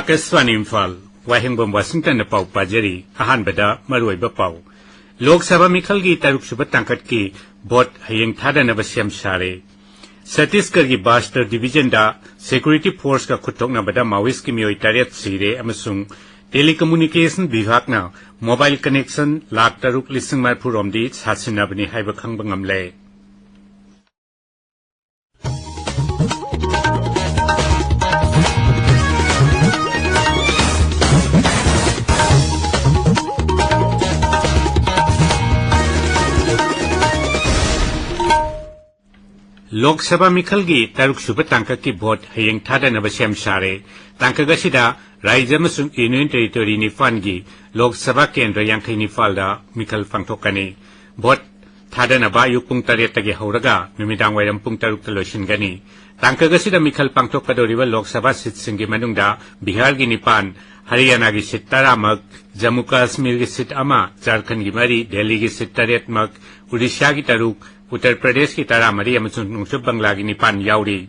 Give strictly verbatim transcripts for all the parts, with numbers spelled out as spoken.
ꯑꯀꯥꯁꯕꯥꯅꯤ ꯏꯝꯐꯥꯜ, ꯋꯥꯍꯦꯡꯕꯝ ꯋꯥꯁꯤꯡꯇꯟꯅ ꯄꯥꯎ ꯄꯥꯖꯔꯤ꯫ ꯑꯍꯥꯟꯕꯗ ꯃꯔꯨꯑꯣꯏꯕ ꯄꯥꯎ꯫ ꯂꯣꯛ ꯁꯚꯥ ꯃꯤꯈꯜꯒꯤ ꯇꯔꯨꯛ ꯁꯨꯕ ꯇꯥꯡꯀꯛꯀꯤ ꯚꯣꯠ ꯍꯌꯦꯡ ꯊꯥꯗꯅꯕ ꯁꯦꯝ ꯁꯥꯔꯦ꯫ ꯁꯠꯇꯤꯁꯒꯔꯒꯤ ꯕꯥꯁꯇꯔ ꯗꯤꯚꯤꯖꯟꯗ ꯁꯦꯀ꯭ꯌꯨꯔꯤꯇꯤ ꯐꯣꯔꯁꯀ ꯈꯨꯠꯊꯣꯛꯅꯕꯗ ꯃꯥꯋꯤꯁꯀꯤ ꯃꯤꯑꯣꯏ ꯇꯔꯦꯠ ꯁꯤꯔꯦ ꯑꯃꯁꯨꯡ ꯇꯦꯂꯤꯀꯝꯃꯨꯅꯤꯀꯦꯁꯟ ꯕꯤꯚꯥꯒꯅ ꯃꯣꯕꯥꯏꯜ ꯀꯅꯦꯛꯁꯟ ꯂꯥꯈ ꯇꯔꯨꯛ ꯂꯤꯁꯤꯡ ꯃꯔꯤꯐꯨ ꯔꯣꯝꯗꯤ ꯁꯥꯁꯤꯟꯅꯕꯅꯤ ꯍꯥꯏꯕ ꯈꯪꯕ ꯉꯝꯂꯦ꯫ ꯂꯣꯛ ꯁꯚꯥ ꯃꯤꯈꯜꯒꯤ ꯇꯔꯨꯛ ꯁꯨꯕ ꯇꯥꯡꯀꯛꯀꯤ ꯚꯣꯠ ꯍꯌꯦꯡ ꯊꯥꯗꯅꯕ ꯁꯦꯝ ꯁꯥꯔꯦ꯫ ꯇꯥꯡꯀꯛ ꯑꯁꯤꯗ ꯔꯥꯖ꯭ꯌ ꯑꯃꯁꯨꯡ ꯌꯨꯅꯤꯌꯟ ꯇꯦꯔꯤꯇꯣꯔꯤ ꯅꯤꯄꯥꯟꯒꯤ ꯂꯣꯛ ꯁꯚꯥ ꯀꯦꯟꯗ꯭ꯔ ꯌꯥꯡꯈꯩ ꯅꯤꯄꯥꯜꯗ ꯃꯤꯈꯜ ꯄꯥꯡꯊꯣꯛꯀꯅꯤ꯫ ꯚꯣꯠ ꯊꯥꯗꯅꯕ ꯑꯌꯨꯛ ꯄꯨꯡ ꯇꯔꯦꯠꯇꯒꯤ ꯍꯧꯔꯒ ꯅꯨꯃꯤꯗꯥꯡ ꯋꯥꯏꯔꯝ ꯄꯨꯡ ꯇꯔꯨꯛꯇ ꯂꯣꯏꯁꯤꯟꯒꯅꯤ꯫ ꯇꯥꯡꯀꯛ ꯑꯁꯤꯗ ꯃꯤꯈꯜ ꯄꯥꯡꯊꯣꯛꯀꯗꯧꯔꯤꯕ ꯂꯣꯛ ꯁꯚꯥ ꯁꯤꯠꯁꯤꯡꯒꯤ ꯃꯅꯨꯡꯗ ꯕꯤꯍꯥꯔꯒꯤ ꯅꯤꯄꯥꯟ, ꯍꯔꯤꯌꯥꯅꯥꯒꯤ ꯁꯤꯠ ꯇꯔꯥꯃꯛ, ꯖꯝꯃꯨ ꯀꯥꯁꯃꯤꯔꯒꯤ ꯁꯤꯠ ꯑꯃ, ꯖꯥꯔꯈꯟꯒꯤ ꯃꯔꯤ, ꯗꯦꯜꯂꯤꯒꯤ ꯁꯤꯠ ꯇꯔꯦꯠꯃꯛ, ꯎꯔꯤꯁ꯭ꯌꯥꯒꯤ ꯇꯔꯨꯛ, ꯎꯠꯇꯔ ꯄ꯭ꯔꯗꯦꯁꯀꯤ ꯇꯔꯥꯃꯔꯤ ꯑꯃꯁꯨꯡ ꯅꯣꯡꯆꯨꯞ ꯕꯪꯒ꯭ꯂꯥꯒꯤ ꯅꯤꯄꯥꯟ ꯌꯥꯎꯔꯤ꯫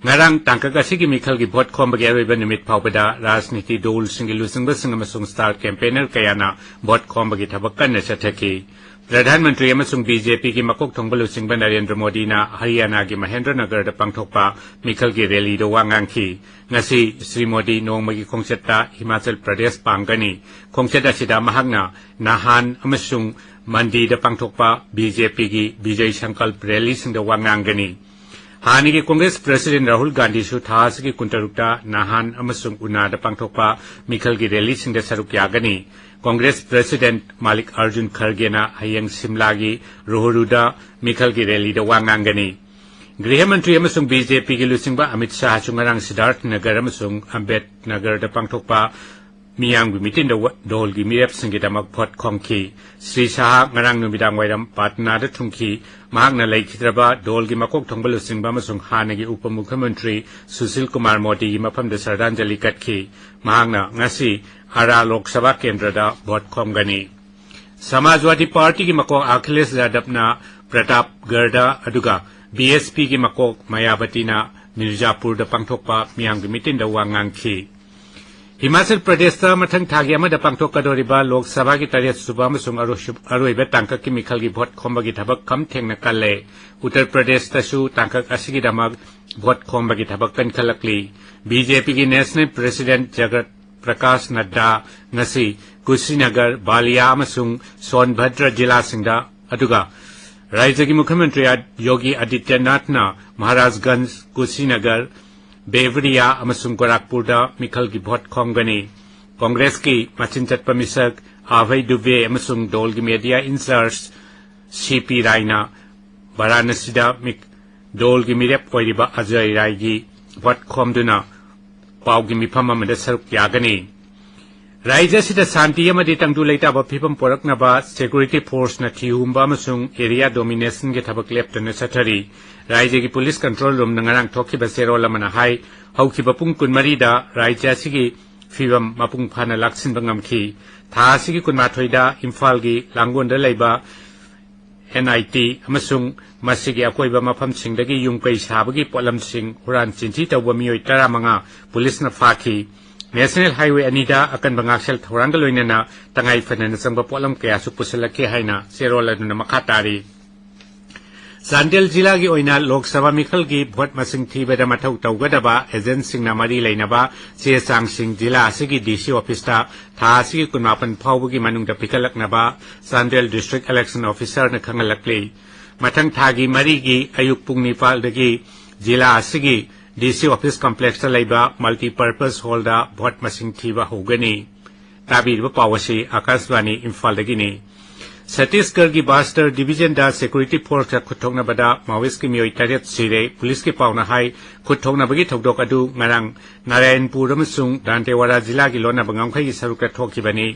ꯉꯔꯥꯡ ꯇꯥꯡꯀꯛ ꯑꯁꯤꯒꯤ ꯃꯤꯈꯜꯒꯤ ꯚꯣꯠ ꯈꯣꯝꯕꯒꯤ ꯑꯔꯣꯏꯕ ꯅꯨꯃꯤꯠ ꯐꯥꯎꯕꯗ ꯔꯥꯖꯅꯤꯇꯤ ꯗꯣꯜꯁꯤꯡꯒꯤ ꯂꯨꯆꯤꯡꯕꯁꯤꯡ ꯑꯃꯁꯨꯡ ꯁ꯭ꯇꯥꯔ ꯀꯦꯝꯄꯦꯅꯔ ꯀꯌꯥꯅ ꯚꯣꯠ ꯈꯣꯝꯕꯒꯤ ꯊꯕꯛ ꯀꯟꯅ ꯆꯠꯊꯈꯤ꯫ ꯄ꯭ꯔꯙꯥꯟ ꯃꯟꯇ꯭ꯔꯤ ꯑꯃꯁꯨꯡ ꯕꯤ ꯖꯦ ꯄꯤꯒꯤ ꯃꯀꯣꯛ ꯊꯣꯡꯕ ꯂꯨꯆꯤꯡꯕ ꯅꯔꯦꯟꯗ꯭ꯔ ꯃꯣꯗꯤꯅ ꯍꯔꯤꯌꯥꯅꯥꯒꯤ ꯃꯍꯦꯟꯗ꯭ꯔ ꯅꯒꯔꯗ ꯄꯥꯡꯊꯣꯛꯄ ꯃꯤꯈꯜꯒꯤ ꯔꯦꯂꯤꯗ ꯋꯥ ꯉꯥꯡꯈꯤ꯫ ꯉꯁꯤ ꯁ꯭ꯔꯤ ꯃꯣꯗꯤ ꯅꯣꯡꯃꯒꯤ ꯈꯣꯡꯆꯠꯇ ꯍꯤꯃꯥꯆꯜ ꯄ꯭ꯔꯗꯦꯁ ꯄꯥꯡꯒꯅꯤ꯫ ꯈꯣꯡꯆꯠ ꯑꯁꯤꯗ ꯃꯍꯥꯛꯅ ꯅꯥꯍꯥꯟ ꯑꯃꯁꯨꯡ ꯃꯟꯗꯤꯗ ꯄꯥꯡꯊꯣꯛꯄ ꯕꯤ ꯖꯦ ꯄꯤꯒꯤ ꯕꯤꯖꯌ ꯁꯪꯀꯜꯞ ꯔꯦꯂꯤꯁꯤꯡꯗ ꯋꯥ ꯉꯥꯡꯒꯅꯤ꯫ ꯍꯥꯟꯅꯒꯤ ꯀꯣꯡꯒ꯭ꯔꯦꯁ ꯄ꯭ꯔꯁꯤꯗꯦꯟ ꯔꯥꯍꯨꯜ ꯒꯥꯟꯙꯤꯁꯨ ꯊꯥ ꯑꯁꯤꯒꯤ ꯀꯨꯟꯇꯔꯨꯛꯇ ꯅꯥꯍꯥꯟ ꯑꯃꯁꯨꯡ ꯎꯅꯥꯗ ꯄꯥꯡꯊꯣꯛꯄ ꯃꯤꯈꯜꯒꯤ ꯔꯦꯂꯤꯁꯤꯡꯗ ꯁꯔꯨꯛ ꯌꯥꯒꯅꯤ꯫ ꯀꯣꯡꯒ꯭ꯔꯦꯁ ꯄ꯭ꯔꯁꯤꯗꯦꯟ ꯃꯥꯂꯤꯛ ꯑꯔꯖꯨꯟ ꯈꯔꯒꯦꯅ ꯍꯌꯦꯡ ꯁꯤꯝꯂꯥꯒꯤ ꯔꯣꯍꯔꯨꯗ ꯃꯤꯈꯜꯒꯤ ꯔꯦꯂꯤꯗ ꯋꯥ ꯉꯥꯡꯒꯅꯤ꯫ ꯒ꯭ꯔꯤꯍ ꯃꯟꯇ꯭ꯔꯤ ꯑꯃꯁꯨꯡ ꯕꯤ ꯖꯦ ꯄꯤꯒꯤ ꯂꯨꯆꯤꯡꯕ ꯑꯃꯤꯠ ꯁꯥꯍꯁꯨ ꯉꯔꯥꯡ ꯁꯤꯗꯥꯔꯊ ꯅꯒꯔ ꯑꯃꯁꯨꯡ ꯑꯝꯕꯦꯗ ꯅꯒꯔꯗ ꯄꯥꯡꯊꯣꯛꯄ ꯃꯤꯌꯥꯝꯒꯤ ꯃꯤꯇꯤꯟꯗ ꯋ-, ꯗꯣꯜꯒꯤ ꯃꯤꯔꯦꯞꯁꯤꯡꯒꯤꯗꯃꯛ ꯚꯣꯠ ꯈꯣꯝꯈꯤ꯫ ꯁ꯭ꯔꯤ ꯁꯥꯍ ꯉꯔꯥꯡ ꯅꯨꯃꯤꯗꯥꯡ ꯋꯥꯏꯔꯝ ꯄꯥꯠꯅꯥꯗ ꯊꯨꯡꯈꯤ꯫ ꯃꯍꯥꯛꯅ ꯂꯩꯈꯤꯗ꯭ꯔꯕ ꯗꯣꯜꯒꯤ ꯃꯀꯣꯛ ꯊꯣꯡꯕ ꯂꯨꯆꯤꯡꯕ ꯑꯃꯁꯨꯡ ꯍꯥꯟꯅꯒꯤ ꯎꯄ ꯃꯨꯈ꯭ꯌꯃꯟꯇ꯭ꯔꯤ ꯁꯨꯁꯤꯜ ꯀꯨꯃꯥꯔ ꯃꯣꯗꯤꯒꯤ ꯃꯐꯝꯗ ꯁ꯭ꯔꯗꯥꯟꯖꯂꯤ ꯀꯠꯈꯤ꯫ ꯃꯍꯥꯛꯅ ꯉꯁꯤ ꯑꯥꯔꯥ ꯂꯣꯛ ꯁꯚꯥ ꯀꯦꯟꯗ꯭ꯔꯗ ꯚꯣꯠ ꯈꯣꯝꯒꯅꯤ꯫ ꯁꯃꯥꯖꯋꯥꯗꯤ ꯄꯥꯔꯇꯤꯒꯤ ꯃꯀꯣꯛ ꯑꯈꯤꯂꯦꯁ ꯌꯥꯗꯕꯅ ꯄ꯭ꯔꯇꯥꯞꯒꯔꯗ, ꯑꯗꯨꯒ ꯕꯤ ꯑꯦꯁ ꯄꯤꯒꯤ ꯃꯀꯣꯛ ꯃꯌꯥꯕꯇꯤꯅ ꯃꯤꯔꯖꯥꯄꯨꯔꯗ ꯄꯥꯡꯊꯣꯛꯄ ꯃꯤꯌꯥꯝꯒꯤ ꯃꯤꯇꯤꯟꯗ ꯋꯥ ꯉꯥꯡꯈꯤ꯫ ꯍꯤꯃꯥꯆꯜ ꯄ꯭ꯔꯗꯦꯁꯇ ꯃꯊꯪ ꯊꯥꯒꯤ ꯑꯃꯗ ꯄꯥꯡꯊꯣꯛꯀꯗꯧꯔꯤꯕ ꯂꯣꯛ ꯁꯚꯥꯒꯤ ꯇꯔꯦꯠ ꯁꯨꯕ ꯑꯃꯁꯨꯡ ꯑꯔꯣꯏꯁꯨ-, ꯑꯔꯣꯏꯕ ꯇꯥꯡꯀꯛꯀꯤ ꯃꯤꯈꯜꯒꯤ ꯚꯣꯠ ꯈꯣꯝꯕꯒꯤ ꯊꯕꯛ ꯈꯝ ꯊꯦꯡꯅ ꯀꯜꯂꯦ꯫ ꯎꯠꯇꯔ ꯄ꯭ꯔꯗꯦꯁꯇꯁꯨ ꯇꯥꯡꯀꯛ ꯑꯁꯤꯒꯤꯗꯃꯛ ꯚꯣꯠ ꯈꯣꯝꯕꯒꯤ ꯊꯕꯛ ꯀꯟꯈꯠꯂꯛꯂꯤ꯫ ꯕꯤ ꯖꯦ ꯄꯤꯒꯤ ꯅꯦꯁꯅꯦꯜ ꯄ꯭ꯔꯦꯁꯤꯗꯦꯟꯠ ꯖꯒꯠ ꯄ꯭ꯔꯀꯥꯁ ꯅꯗ꯭ꯗꯥ ꯉꯁꯤ ꯀꯨꯁꯤꯅꯒꯔ, ꯕꯥꯂꯤꯌꯥ ꯑꯃꯁꯨꯡ ꯁꯣꯟꯚꯗ꯭ꯔ ꯖꯤꯂꯥꯁꯤꯡꯗ, ꯑꯗꯨꯒ ꯔꯥꯖ꯭ꯌꯒꯤ ꯃꯨꯈ꯭ꯌ ꯃꯟꯇ꯭ꯔꯤ ꯑꯥ-, ꯌꯣꯒꯤ ꯑꯥꯗꯤꯇ꯭ꯌꯅꯥꯊꯅ ꯃꯍꯥꯔꯥꯖꯒꯟꯖ, ꯀꯨꯁꯤꯅꯒꯔ, ꯕꯦꯋꯔꯤꯌꯥ ꯑꯃꯁꯨꯡ ꯒꯣꯔꯥꯈꯄꯨꯔꯗ ꯃꯤꯈꯜꯒꯤ ꯚꯣꯠ ꯈꯣꯝꯒꯅꯤ꯫ ꯀꯣꯡꯒ꯭ꯔꯦꯁꯀꯤ ꯃꯆꯤꯟ ꯆꯠꯄ ꯃꯤꯁꯛ ꯑꯚꯩ ꯗꯨꯕꯦ ꯑꯃꯁꯨꯡ ꯗꯣꯜꯒꯤ ꯃꯦꯗꯤꯌꯥ ꯏꯟꯆꯥꯔꯖ ꯁꯤ ꯄꯤ ꯔꯥꯏꯅ ꯚꯥꯔꯥꯅꯁꯤꯗ ꯃꯤ-, ꯗꯣꯜꯒꯤ ꯃꯤꯔꯦꯞ ꯑꯣꯏꯔꯤꯕ ꯑꯖꯌ ꯔꯥꯏꯒꯤ ꯚꯣꯠ ꯈꯣꯝꯗꯨꯅ ꯄꯥꯎꯒꯤ ꯃꯤꯐꯝ ꯑꯃꯗ ꯁꯔꯨꯛ ꯌꯥꯒꯅꯤ꯫ ꯔꯥꯖ꯭ꯌ ꯑꯁꯤꯗ ꯁꯥꯟꯇꯤ ꯑꯃꯗꯤ ꯇꯪꯗꯨ ꯂꯩꯇꯥꯕ ꯐꯤꯕꯝ ꯄꯣꯔꯛꯅꯕ ꯁꯦꯀ꯭ꯌꯨꯔꯤꯇꯤ ꯐꯣꯔꯁꯅ ꯊꯤꯍꯨꯝꯕ ꯑꯃꯁꯨꯡ ꯑꯦꯔꯤꯌꯥ ꯗꯣꯃꯤꯅꯦꯁꯟꯒꯤ ꯊꯕꯛ ꯂꯦꯞꯇꯅ ꯆꯠꯊꯔꯤ꯫ ꯔꯥꯖ꯭ꯌꯒꯤ ꯄꯨꯂꯤꯁ ꯀꯟꯇ꯭ꯔꯣꯜ ꯔꯨꯝꯅ ꯉꯔꯥꯡ ꯊꯣꯛꯈꯤꯕ ꯆꯦꯔꯣꯜ ꯑꯃꯅ ꯍꯥꯏ, ꯍꯧꯈꯤꯕ ꯄꯨꯡ ꯀꯨꯟꯃꯔꯤꯗ ꯔꯥꯖ꯭ꯌ ꯑꯁꯤꯒꯤ ꯐꯤꯕꯝ ꯃꯄꯨꯡ ꯐꯥꯅ ꯂꯥꯛꯁꯤꯟꯕ ꯉꯝꯈꯤ꯫ ꯊꯥ ꯑꯁꯤꯒꯤ ꯀꯨꯟꯃꯥꯊꯣꯏꯗ ꯏꯝꯐꯥꯜꯒꯤ ꯂꯥꯡꯒꯣꯜꯗ ꯂꯩꯕ ꯑꯦꯟ ꯑꯥꯏ ꯇꯤ ꯑꯃꯁꯨꯡ ꯃꯁꯤꯒꯤ ꯑꯀꯣꯏꯕ ꯃꯐꯝꯁꯤꯡꯗꯒꯤ ꯌꯨꯝ ꯀꯩ ꯁꯥꯕꯒꯤ ꯄꯣꯠꯂꯝꯁꯤꯡ ꯍꯨꯔꯥꯟ ꯆꯤꯟꯊꯤ ꯇꯧꯕ ꯃꯤꯑꯣꯏ ꯇꯔꯥꯃꯉꯥ ꯄꯨꯂꯤꯁꯅ ꯐꯥꯈꯤ꯫ ꯅꯦꯁꯅꯦꯜ ꯍꯥꯏꯋꯦ ꯑꯅꯤꯗ ꯑꯀꯟꯕ ꯉꯥꯛꯁꯦꯜ ꯊꯧꯔꯥꯡꯒ ꯂꯣꯏꯅꯅ ꯇꯉꯥꯏ ꯐꯗꯅ ꯆꯪꯕ ꯄꯣꯠꯂꯝ ꯀꯌꯥꯁꯨ ꯄꯨꯁꯤꯜꯂꯛꯈꯤ ꯍꯥꯏꯅ ꯆꯦꯔꯣꯜ ꯑꯗꯨꯅ ꯃꯈꯥ ꯇꯥꯔꯤ꯫ ꯆꯥꯟꯗꯦꯜ ꯖꯤꯂꯥꯒꯤ ꯑꯣꯏꯅ ꯂꯣꯛ ꯁꯚꯥ ꯃꯤꯈꯜꯒꯤ ꯚꯣꯠ ꯃꯁꯤꯡ ꯊꯤꯕꯗ ꯃꯊꯧ ꯇꯧꯒꯗꯕ ꯑꯦꯖꯦꯟꯠꯁꯤꯡꯅ ꯃꯔꯤ ꯂꯩꯅꯕ ꯆꯦ ꯆꯥꯡꯁꯤꯡ ꯖꯤꯂꯥ ꯑꯁꯤꯒꯤ ꯗꯤ ꯁꯤ ꯑꯣꯐꯤꯁꯇ ꯊꯥ ꯑꯁꯤꯒꯤ ꯀꯨꯟꯃꯥꯄꯟ ꯐꯥꯎꯕꯒꯤ ꯃꯅꯨꯡꯗ ꯄꯤꯈꯠꯂꯛꯅꯕ ꯆꯥꯟꯗꯦꯜ ꯗꯤꯁꯇ꯭ꯔꯤꯛ ꯏꯂꯦꯛꯁꯟ ꯑꯣꯐꯤꯁꯔꯅ ꯈꯪꯍꯜꯂꯛꯂꯤ꯫ ꯃꯊꯪ ꯊꯥꯒꯤ ꯃꯔꯤꯒꯤ ꯑꯌꯨꯛ ꯄꯨꯡ ꯅꯤꯄꯥꯜꯗꯒꯤ ꯖꯤꯂꯥ ꯑꯁꯤꯒꯤ ꯗꯤ ꯁꯤ ꯑꯣꯐꯤꯁ ꯀꯝꯄ꯭ꯂꯦꯛꯁꯇ ꯂꯩꯕ ꯃꯜꯇꯤꯄꯔꯄꯁ ꯍꯣꯜꯗ ꯚꯣꯠ ꯃꯁꯤꯡ ꯊꯤꯕ ꯍꯧꯒꯅꯤ꯫ ꯇꯥꯕꯤꯔꯤꯕ ꯄꯥꯎ ꯑꯁꯤ ꯑꯥꯀꯥꯁꯕꯥꯅꯤ ꯏꯝꯐꯥꯜꯗꯒꯤꯅꯤ꯫ ꯁꯠꯇꯤꯁꯒꯔꯒꯤ ꯕꯥꯁꯇꯔ ꯗꯤꯕꯤꯖꯟꯗ ꯁꯦꯀ꯭ꯌꯨꯔꯤꯇꯤ ꯐꯣꯔꯁꯀ ꯈꯨꯠꯊꯣꯛꯅꯕꯗ ꯃꯥꯑꯣꯏꯁꯀꯤ ꯃꯤꯑꯣꯏ ꯇꯔꯦꯠ ꯁꯤꯔꯦ꯫ ꯄꯨꯂꯤꯁꯀꯤ ꯄꯥꯎꯅ ꯍꯥꯏ, ꯈꯨꯠꯊꯣꯛꯅꯕꯒꯤ ꯊꯧꯗꯣꯛ ꯑꯗꯨ ꯉꯔꯥꯡ ꯅꯥꯔꯥꯌꯟꯄꯨꯔ ꯑꯃꯁꯨꯡ ꯗꯥꯟꯇꯦꯋꯥꯔꯥ ꯖꯤꯂꯥꯒꯤ ꯂꯣꯟꯅꯕ ꯉꯝꯈꯩꯒꯤ ꯁꯔꯨꯛꯇ ꯊꯣꯛꯈꯤꯕꯅꯤ꯫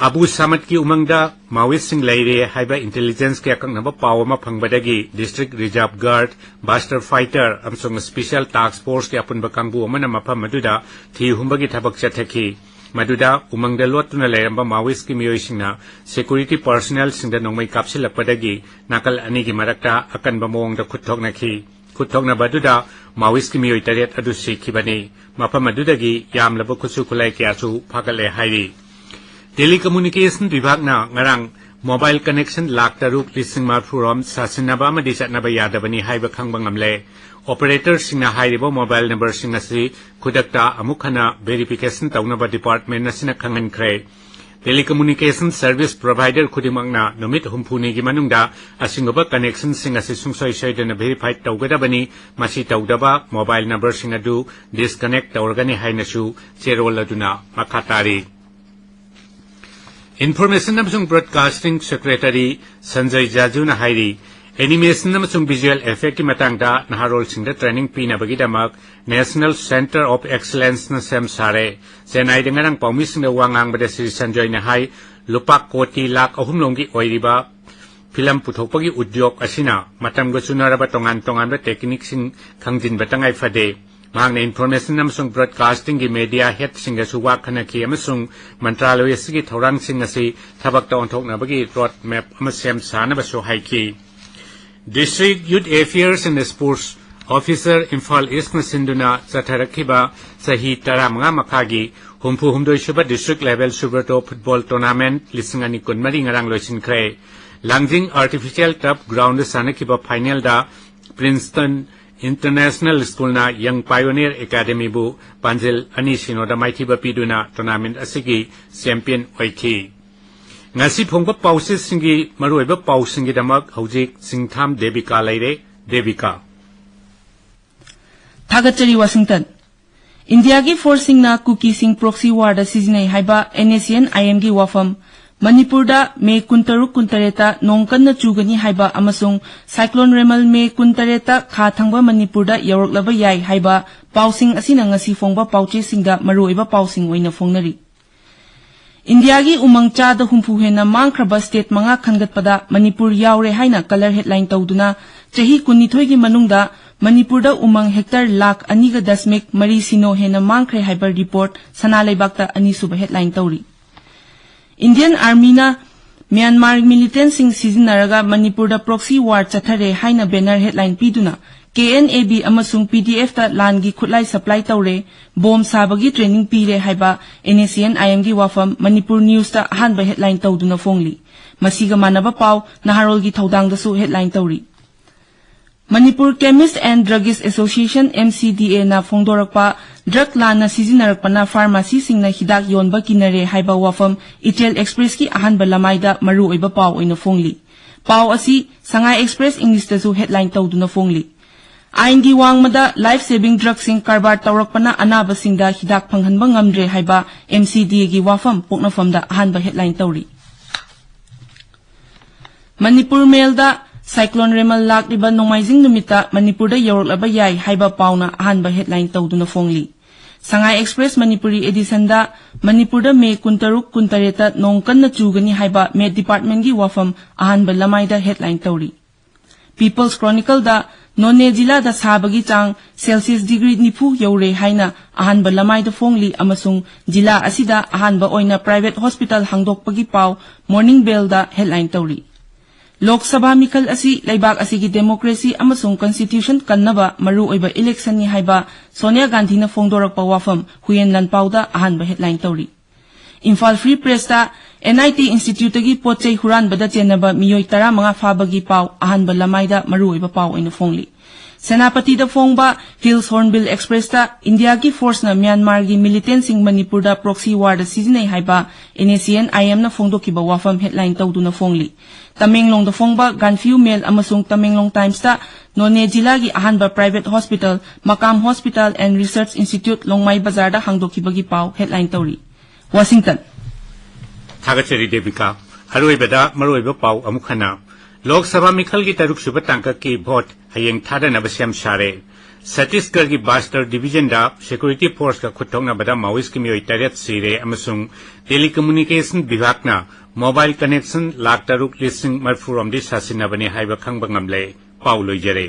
ꯑꯕꯨ ꯁꯥꯃꯠꯀꯤ ꯎꯃꯪꯗ ꯃꯥꯑꯣꯏꯁꯁꯤꯡ ꯂꯩꯔꯦ ꯍꯥꯏꯕ ꯏꯟꯇꯦꯂꯤꯖꯦꯟꯁꯀꯤ ꯑꯀꯛꯅꯕ ꯄꯥꯎ ꯑꯃ ꯐꯪꯕꯗꯒꯤ ꯗꯤꯁꯇ꯭ꯔꯤꯛ ꯔꯤꯖꯥꯔꯚ ꯒꯥꯔꯗ, ꯕꯥꯁꯇꯔ ꯐꯥꯏꯇꯔ ꯑꯃꯁꯨꯡ ꯁ꯭ꯄꯦꯁꯤꯌꯦꯜ ꯇꯥꯁꯛ ꯐꯣꯔꯁꯀꯤ ꯑꯄꯨꯟꯕ ꯀꯥꯡꯕꯨ ꯑꯃꯅ ꯃꯐꯝ ꯑꯗꯨꯗ ꯊꯤ ꯍꯨꯝꯕꯒꯤ ꯊꯕꯛ ꯆꯠꯊꯈꯤ꯫ ꯃꯗꯨꯗ ꯎꯃꯪꯗ ꯂꯣꯠꯇꯨꯅ ꯂꯩꯔꯝꯕ ꯃꯥꯑꯣꯏꯁꯀꯤ ꯃꯤꯑꯣꯏꯁꯤꯡꯅ ꯁꯦꯀ꯭ꯌꯨꯔꯤꯇꯤ ꯄꯔꯁꯣꯅꯦꯜꯁꯤꯡꯗ ꯅꯣꯡꯃꯩ ꯀꯥꯞꯁꯤꯜꯂꯛꯄꯗꯒꯤ ꯅꯥꯀꯜ ꯑꯅꯤꯒꯤ ꯃꯔꯛꯇ ꯑꯀꯟꯕ ꯃꯑꯣꯡꯗ ꯈꯨꯠ ꯊꯣꯛꯅꯈꯤ꯫ ꯈꯨꯠ ꯊꯣꯛꯅꯕ ꯑꯗꯨꯗ ꯃꯥꯋꯤꯁꯀꯤ ꯃꯤꯑꯣꯏ ꯇꯔꯦꯠ ꯑꯗꯨ ꯁꯤꯈꯤꯕꯅꯤ꯫ ꯃꯐꯝ ꯑꯗꯨꯗꯒꯤ ꯌꯥꯝꯂꯕ ꯈꯨꯠꯁꯨ ꯈꯨꯠꯂꯥꯏ ꯀꯌꯥꯁꯨ ꯐꯥꯒꯠꯂꯦ ꯍꯥꯏꯔꯤ꯫ Telecommunication ꯕꯤꯚꯥꯒꯅ ꯉꯔꯥꯡ mobile connection ꯂꯥꯈ ꯇꯔꯨꯛ ꯂꯤꯁꯤꯡ ꯃꯔꯤꯐꯨ ꯔꯣꯝ ꯁꯥꯁꯤꯟꯅꯕ ꯑꯃꯗꯤ ꯆꯠꯅꯕ ꯌꯥꯗꯕꯅꯤ ꯍꯥꯏꯕ ꯈꯪꯕ ꯉꯝꯂꯦ꯫ Operatorꯁꯤꯡꯅ ꯍꯥꯏꯔꯤꯕ mobile numberꯁꯤꯡ ꯑꯁꯤ ꯈꯨꯗꯛꯇ ꯑꯃꯨꯛ ꯍꯟꯅ verification ꯇꯧꯅꯕ department ꯑꯁꯤꯅ ꯈꯪꯍꯟꯈ꯭ꯔꯦ꯫ Telecommunication service provider ꯈꯨꯗꯤꯡꯃꯛꯅ ꯅꯨꯃꯤꯠ ꯍꯨꯝꯐꯨꯅꯤꯒꯤ ꯃꯅꯨꯡꯗ ꯑꯁꯤꯒꯨꯝꯕ connectionꯁꯤꯡ ꯑꯁꯤ ꯁꯨꯡꯁꯣꯏ ꯁꯣꯏꯗꯅ verify ꯇꯧꯒꯗꯕꯅꯤ꯫ ꯃꯁꯤ ꯇꯧꯗꯕ mobile numberꯁꯤꯡ ꯑꯗꯨ disconnect ꯇꯧꯔꯒꯅꯤ ꯍꯥꯏꯅꯁꯨ ꯆꯦꯔꯣꯜ ꯑꯗꯨꯅ ꯃꯈꯥ ꯇꯥꯔꯤ꯫ Information ꯑꯃꯁꯨꯡ Broadcasting Secretary ꯁꯟꯖꯌ ꯖꯥꯖꯨꯅ ꯍꯥꯏꯔꯤ, animation ꯑꯃꯁꯨꯡ visual effectꯀꯤ ꯃꯇꯥꯡꯗ ꯅꯍꯥꯔꯣꯜꯁꯤꯡꯗ training ꯄꯤꯅꯕꯒꯤꯗꯃꯛ National Centre of Excellenceꯅ ꯁꯦꯝ ꯁꯥꯔꯦ꯫ ꯆꯦꯟꯅꯥꯏꯗ ꯉꯔꯥꯡ ꯄꯥꯎꯃꯤꯁꯤꯡꯗ ꯋꯥ ꯉꯥꯡꯕꯗ ꯁ꯭ꯔꯤ ꯁꯟꯖꯣꯏꯅ ꯍꯥꯏ, ꯂꯨꯄꯥ ꯀꯣꯇꯤ ꯂꯥꯈ ꯑꯍꯨꯝ ꯂꯣꯝꯒꯤ ꯑꯣꯏꯔꯤꯕ ꯐꯤꯂꯝ ꯄꯨꯊꯣꯛꯄꯒꯤ ꯎꯗ꯭ꯌꯣꯛ ꯑꯁꯤꯅ ꯃꯇꯝꯒ ꯆꯨꯅꯔꯕ ꯇꯣꯉꯥꯟ ꯇꯣꯉꯥꯟꯕ techniqueꯁꯤꯡ ꯈꯪꯖꯤꯟꯕ ꯇꯉꯥꯏ ꯐꯗꯦ꯫ ꯃꯍꯥꯛꯅ Information ꯑꯃꯁꯨꯡ Broadcastingꯒꯤ media headꯁꯤꯡꯒꯁꯨ ꯋꯥ ꯈꯟꯅꯈꯤ ꯑꯃꯁꯨꯡ ꯃꯟꯇ꯭ꯔꯥꯂꯣꯏ ꯑꯁꯤꯒꯤ ꯊꯧꯔꯥꯡꯁꯤꯡ ꯑꯁꯤ ꯊꯕꯛꯇ ꯑꯣꯟꯊꯣꯛꯅꯕꯒꯤ road map ꯑꯃ ꯁꯦꯝ ꯁꯥꯅꯕꯁꯨ ꯍꯥꯏꯈꯤ꯫ District Youth Affairs and Sports Officer Imphal ꯏꯁꯅ ꯁꯤꯟꯗꯨꯅ ꯆꯠꯊꯔꯛꯈꯤꯕ ꯆꯍꯤ ꯇꯔꯥꯃꯉꯥ ꯃꯈꯥꯒꯤ ꯍꯨꯝꯐꯨ ꯍꯨꯝꯗꯣꯏ ꯁꯨꯕ District Level Subroto Football Tournament ꯂꯤꯁꯤꯡ ꯑꯅꯤ ꯀꯨꯟꯃꯔꯤ ꯉꯔꯥꯡ ꯂꯣꯏꯁꯤꯟꯈ꯭ꯔꯦ꯫ ꯂꯥꯡꯖꯤꯡ Artificial Turf Groundꯗ ꯁꯥꯟꯅꯈꯤꯕ finalꯗ Princeton International Schoolꯅ Young Pioneer Academyꯕꯨ ꯄꯥꯟꯖꯤꯜ ꯑꯅꯤ ꯁꯤꯅꯣꯗ ꯃꯥꯏꯊꯤꯕ ꯄꯤꯗꯨꯅ tournament ꯑꯁꯤꯒꯤ champion ꯑꯣꯏꯈꯤ꯫ ꯉꯁꯤ ꯐꯣꯡꯕ ꯄꯥꯎꯆꯦꯁꯤꯡꯒꯤ ꯃꯔꯨꯑꯣꯏꯕ ꯄꯥꯎꯁꯤꯡꯒꯤꯗꯃꯛ ꯍꯧꯖꯤꯛ ꯆꯤꯡꯊꯥꯝ ꯗꯦꯕꯤꯀꯥ ꯂꯩꯔꯦ꯫ ꯗꯦꯕꯤꯀꯥ꯫ ꯊꯥꯒꯠꯆꯔꯤ ꯋꯥꯁꯤꯡꯇꯟ꯫ ꯏꯟꯗꯤꯌꯥꯒꯤ ꯐꯣꯔꯁꯁꯤꯡꯅ ꯀꯨꯀꯤꯁꯤꯡ proxy warꯗ ꯁꯤꯖꯤꯟꯅꯩ ꯍꯥꯏꯕ NSCN IMꯒꯤ ꯋꯥꯐꯝ, ꯃꯅꯤꯄꯨꯔꯗ ꯃꯦ ꯀꯨꯟꯇꯔꯨꯛ ꯀꯨꯟꯇꯔꯦꯠꯇ ꯅꯣꯡ ꯀꯟꯅ ꯆꯨꯒꯅꯤ ꯍꯥꯏꯕ ꯑꯃꯁꯨꯡ cyclone ꯔꯦꯃꯜ ꯃꯦ ꯀꯨꯟꯇꯔꯦꯠꯇ ꯈꯥ ꯊꯪꯕ ꯃꯅꯤꯄꯨꯔꯗ ꯌꯧꯔꯛꯂꯕ ꯌꯥꯏ ꯍꯥꯏꯕ ꯄꯥꯎꯁꯤꯡ ꯑꯁꯤꯅ ꯉꯁꯤ ꯐꯣꯡꯕ ꯄꯥꯎꯆꯦꯁꯤꯡꯗ ꯃꯔꯨꯑꯣꯏꯕ ꯄꯥꯎꯁꯤꯡ ꯑꯣꯏꯅ ꯐꯣꯡꯅꯔꯤ꯫ ꯏꯟꯗꯤꯌꯥꯒꯤ ꯎꯃꯪ ꯆꯥꯗ ꯍꯨꯝꯐꯨ ꯍꯦꯟꯅ ꯃꯥꯡꯈ꯭ꯔꯕ state ꯃꯉꯥ ꯈꯟꯒꯠꯄꯗ ꯃꯅꯤꯄꯨꯔ ꯌꯥꯎꯔꯦ ꯍꯥꯏꯅ colour headline ꯇꯧꯗꯨꯅ ꯆꯍꯤ ꯀꯨꯟꯅꯤꯊꯣꯏꯒꯤ ꯃꯅꯨꯡꯗ ꯃꯅꯤꯄꯨꯔꯗ ꯎꯃꯪ hectare ꯂꯥꯈ ꯑꯅꯤꯒ ꯗꯁꯃꯤꯛ ꯃꯔꯤ ꯁꯤꯅꯣ ꯍꯦꯟꯅ ꯃꯥꯡꯈ꯭ꯔꯦ ꯍꯥꯏꯕ report ꯁꯅꯥ ꯂꯩꯕꯥꯛꯇ ꯑꯅꯤꯁꯨꯕ headline ꯇꯧꯔꯤ꯫ Indian Armyꯅ ꯃ꯭ꯌꯥꯟꯃꯥꯔ militantꯁꯤꯡ ꯁꯤꯖꯤꯟꯅꯔꯒ ꯃꯅꯤꯄꯨꯔꯗ proxy war ꯆꯠꯊꯔꯦ ꯍꯥꯏꯅ banner headline ꯄꯤꯗꯨꯅ ꯀꯦ ꯑꯦꯟ ꯑꯦ ꯕꯤ ꯑꯃꯁꯨꯡ ꯄꯤ ꯗꯤ ꯑꯦꯐꯇ ꯂꯥꯟꯒꯤ ꯈꯨꯠꯂꯥꯏ supply ꯇꯧꯔꯦ, ꯕꯣꯝ ꯁꯥꯕꯒꯤ training ꯄꯤꯔꯦ ꯍꯥꯏꯕ ꯑꯦꯟ ꯑꯦꯁ ꯁꯤ ꯑꯦꯟ ꯑꯥꯏ ꯑꯦꯝꯒꯤ ꯋꯥꯐꯝ ꯃꯅꯤꯄꯨꯔ ꯅ꯭ꯌꯨꯁꯇ ꯑꯍꯥꯟꯕ headline ꯇꯧꯗꯨꯅ ꯐꯣꯡꯂꯤ꯫ ꯃꯁꯤꯒ ꯃꯥꯟꯅꯕ ꯄꯥꯎ ꯅꯍꯥꯔꯣꯜꯒꯤ ꯊꯧꯗꯥꯡꯗꯁꯨ headline ꯇꯧꯔꯤ꯫ Manipur Chemist and Druggist Association, M C D A ꯅ ꯐꯣꯡꯗꯣꯔꯛꯄ drug ꯂꯥꯟꯅ ꯁꯤꯖꯤꯟꯅꯔꯛꯄꯅ pharmacyꯁꯤꯡꯅ ꯍꯤꯗꯥꯛ ꯌꯣꯟꯕ ꯀꯤꯅꯔꯦ ꯍꯥꯏꯕ ꯋꯥꯐꯝ ꯏꯆꯦꯜ Expressꯀꯤ ꯑꯍꯥꯟꯕ ꯂꯃꯥꯏꯗ ꯃꯔꯨꯑꯣꯏꯕ ꯄꯥꯎ ꯑꯣꯏꯅ ꯐꯣꯡꯂꯤ꯫ ꯄꯥꯎ ꯑꯁꯤ ꯁꯉꯥꯏ Express Englishꯇꯁꯨ headline ꯇꯧꯗꯨꯅ ꯐꯣꯡꯂꯤ꯫ ꯑꯥꯏꯟꯒꯤ ꯋꯥꯡꯃꯗ life saving drugꯁꯤꯡ ꯀꯔꯕꯥꯔ ꯇꯧꯔꯛꯄꯅ ꯑꯅꯥꯕꯁꯤꯡꯗ ꯍꯤꯗꯥꯛ ꯐꯪꯍꯟꯕ ꯉꯝꯗ꯭ꯔꯦ ꯍꯥꯏꯕ M C D Aꯒꯤ ꯋꯥꯐꯝ ꯄꯣꯛꯅꯐꯝꯗ ꯑꯍꯥꯟꯕ headline ꯇꯧꯔꯤ꯫ ꯃꯅꯤꯄꯨꯔ ꯃꯦꯜꯗ Cyclone Remal ꯂꯥꯛꯂꯤꯕ ꯅꯣꯡꯃꯥꯏꯖꯤꯡ ꯅꯨꯃꯤꯠꯇ ꯃꯅꯤꯄꯨꯔꯗ ꯌꯧꯔꯛꯂꯕ ꯌꯥꯏ ꯍꯥꯏꯕ ꯄꯥꯎꯅ ꯑꯍꯥꯟꯕ headline ꯇꯧꯗꯨꯅ ꯐꯣꯡꯂꯤ꯫ ꯁꯉꯥꯏ Express ꯃꯅꯤꯄꯨꯔꯤ editionꯗ ꯃꯅꯤꯄꯨꯔꯗ ꯃꯦ ꯀꯨꯟꯇꯔꯨꯛ, ꯀꯨꯟꯇꯔꯦꯠꯇ ꯅꯣꯡ ꯀꯟꯅ ꯆꯨꯒꯅꯤ ꯍꯥꯏꯕ Met Departmentꯀꯤ ꯋꯥꯐꯝ ꯑꯍꯥꯟꯕ ꯂꯃꯥꯏꯗ headline ꯇꯧꯔꯤ꯫ People's Chronicleꯗ ꯅꯣꯅꯦ ꯖꯤꯂꯥꯗ ꯁꯥꯕꯒꯤ ꯆꯥꯡ Celsius degree ꯅꯤꯐꯨ ꯌꯧꯔꯦ ꯍꯥꯏꯅ ꯑꯍꯥꯟꯕ ꯂꯃꯥꯏꯗ ꯐꯣꯡꯂꯤ ꯑꯃꯁꯨꯡ ꯖꯤꯂꯥ ꯑꯁꯤꯗ ꯑꯍꯥꯟꯕ ꯑꯣꯏꯅ private hospital ꯍꯥꯡꯗꯣꯛꯄꯒꯤ ꯄꯥꯎ Morning Bellꯗ headline ꯇꯧꯔꯤ꯫ ꯂꯣꯛ ꯁꯚꯥ ꯃꯤꯈꯜ ꯑꯁꯤ ꯂꯩꯕꯥꯛ ꯑꯁꯤꯒꯤ democracy ꯑꯃꯁꯨꯡ constitution ꯀꯟꯅꯕ ꯃꯔꯨꯑꯣꯏꯕ electionꯅꯤ ꯍꯥꯏꯕ ꯁꯣꯅꯤꯌꯥ ꯒꯥꯟꯙꯤꯅ ꯐꯣꯡꯗꯣꯔꯛꯄ ꯋꯥꯐꯝ ꯍꯨꯏꯌꯦꯟ ꯂꯥꯟꯄꯥꯎꯗ ꯑꯍꯥꯟꯕ headline ꯇꯧꯔꯤ꯫ Imphal Free Pressꯇ N I T Instituteꯇꯒꯤ ꯄꯣꯠ ꯆꯩ ꯍꯨꯔꯥꯟꯕꯗ ꯆꯦꯟꯅꯕ ꯃꯤꯑꯣꯏ ꯇꯔꯥꯃꯉꯥ ꯐꯥꯕꯒꯤ ꯄꯥꯎ ꯑꯍꯥꯟꯕ ꯂꯃꯥꯏꯗ ꯃꯔꯨꯑꯣꯏꯕ ꯄꯥꯎ ꯑꯣꯏꯅ ꯐꯣꯡꯂꯤ꯫ ꯁꯦꯅꯥꯄꯇꯤꯗ ꯐꯣꯡꯕ Hills Hornbill Expressꯇ ꯏꯟꯗꯤꯌꯥꯒꯤ forceꯅ ꯃ꯭ꯌꯥꯟꯃꯥꯔꯒꯤ militantꯁꯤꯡ ꯃꯅꯤꯄꯨꯔꯗ proxy warꯗ ꯁꯤꯖꯤꯟꯅꯩ ꯍꯥꯏꯕ N A C N I Mꯅ ꯐꯣꯡꯗꯣꯛꯈꯤꯕ ꯋꯥꯐꯝ headline ꯇꯧꯗꯨꯅ ꯐꯣꯡꯂꯤ꯫ ꯇꯃꯦꯡꯂꯣꯡꯗ ꯐꯣꯡꯕ Gaanphiu Mail ꯑꯃꯁꯨꯡ Tamenglong Timesꯇ ꯅꯣꯅꯦ ꯖꯤꯂꯥꯒꯤ ꯑꯍꯥꯟꯕ private hospital, Makam Hospital and Research Institute, ꯂꯣꯡꯃꯥꯏ ꯕꯖꯥꯔꯗ ꯍꯥꯡꯗꯣꯛꯈꯤꯕꯒꯤ ꯄꯥꯎ headline ꯇꯧꯔꯤ꯫ ꯋꯥꯁꯤꯡꯇꯟ꯫ ꯊꯥꯒꯠꯆꯔꯤ ꯗꯦꯕꯤꯀꯥ꯫ ꯑꯔꯣꯏꯕꯗ ꯃꯔꯨꯑꯣꯏꯕ ꯄꯥꯎ ꯑꯃꯨꯛ ꯍꯟꯅ꯫ ꯂꯣꯛ ꯁꯚꯥ ꯃꯤꯈꯜꯒꯤ ꯇꯔꯨꯛꯁꯨꯕ ꯇꯥꯡꯀꯛꯀꯤ vote ꯍꯌꯦꯡ ꯊꯥꯗꯅꯕ ꯁꯦꯝ ꯁꯥꯔꯦ꯫ ꯁꯠꯇꯤꯁꯒꯔꯒꯤ ꯕꯥꯁꯇꯔ divisionꯗ security forceꯀ ꯈꯨꯠꯊꯣꯛꯅꯕꯗ Maoistꯀꯤ ꯃꯤꯑꯣꯏ ꯇꯔꯦꯠ ꯁꯤꯔꯦ ꯑꯃꯁꯨꯡ telecommunication ꯕꯤꯚꯥꯒꯅ mobile connection ꯂꯥꯈ ꯇꯔꯨꯛ ꯂꯤꯁꯤꯡ ꯃꯔꯤꯐꯨ ꯔꯣꯝꯗꯤ ꯁꯥꯁꯤꯟꯅꯕꯅꯤ ꯍꯥꯏꯕ ꯈꯪꯕ ꯉꯝꯂꯦ꯫ ꯄꯥꯎ ꯂꯣꯏꯖꯔꯦ꯫